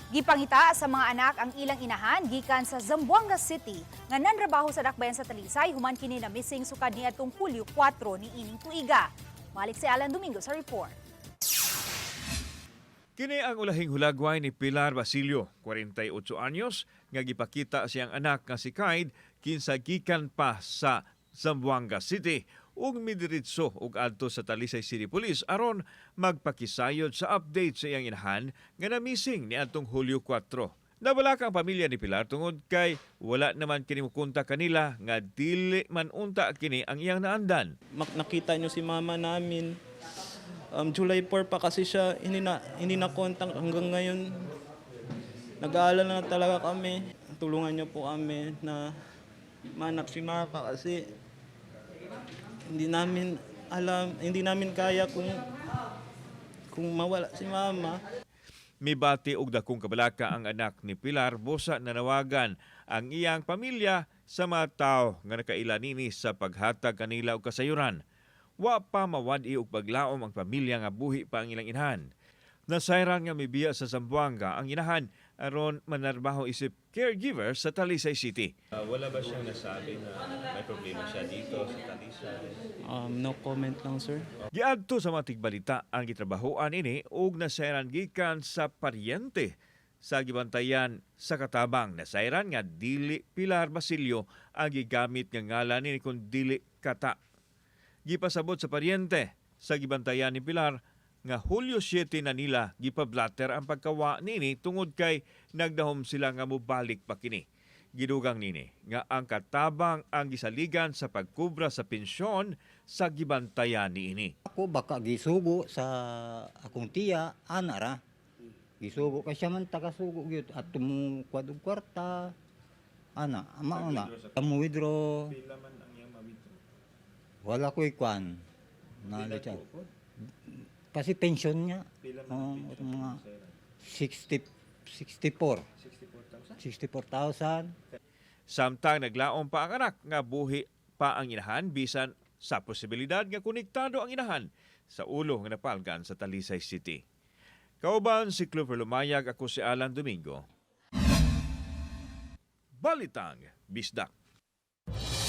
Gipangita sa mga anak ang ilang inahan gikan sa Zamboanga City nga nanrabaho sa dakbayan sa Talisay human kini na missing sukad niadtong Hulyo 4 ni ining tuiga. Malik si Alan Domingo sa report. Kini ang ulahing hulagway ni Pilar Basilio, 48 anyos, nga gipakita siyang anak nga si Kaid kinsa gikan pa sa Zamboanga City ug midiritso og adto sa Talisay City Police aron magpakisayod sa update sa iyang inahan nga na-missing niadtong Hulyo 4. Nabalaka ang pamilya ni Pilar tungod kay wala naman kini mukunta kanila nga dili man unta kini ang iyang naandan. Nakita nyo si mama namin. July 4 pa kasi siya, hindi na contact hanggang ngayon. Nag-aalala na talaga kami. Tulungan niyo po kami na mahanap si mama kasi hindi namin alam, hindi namin kaya kung mawala si mama. Mibati og dakong kabalaka ang anak ni Pilar busa nanawagan ang iyang pamilya sa mga tawo nga nakaila nini sa paghatag kanila og kasayuran. Wa pa mawad-i og paglaom ang pamilya nga buhi pa ang ilang inahan. Nasayran nga mibiya sa Zamboanga ang inahan aron manarbaho isip caregiver sa Talisay City. Wala ba siyang nasabi na may problema siya dito sa Talisay? No comment lang, sir. Giadto sa mga tigbalita ang gitrabahoan ini og nasayran gikan sa paryente sa gibantayan sa katabang. Nasayran nga dili Pilar Basilio ang gigamit nga ngalan nini kun dili Kata. Gipasabot sa paryente sa gibantayan ni Pilar nga Hulyo 7 na nila gipablatter ang pagkawa nini tungod kay nagdahom sila nga mobalik pa kini. Gidugang nini nga ang katabang ang gisaligan sa pagkubra sa pensyon sa gibantayan niini. Ako baka gisugo sa akong tiya, ana ra. Gisugo kay siya man taga-sugo gyud at mo kwad og kwarta. Ana, ama na. Mo withdraw. Pila man ang iyang ma-withdraw? Wala ko'y kwan. Na kasi pension niya. Pila man ang Oo, pension mga sa ila? 60, 64. 64,000? 64,000. Samtang naglaom pa ang anak nga buhi pa ang inahan bisan sa posibilidad nga konektado ang inahan sa ulo nga napalgan sa Talisay City. Kauban si Clover Lumayag, ako si Alan Domingo. Balitang Bisdak.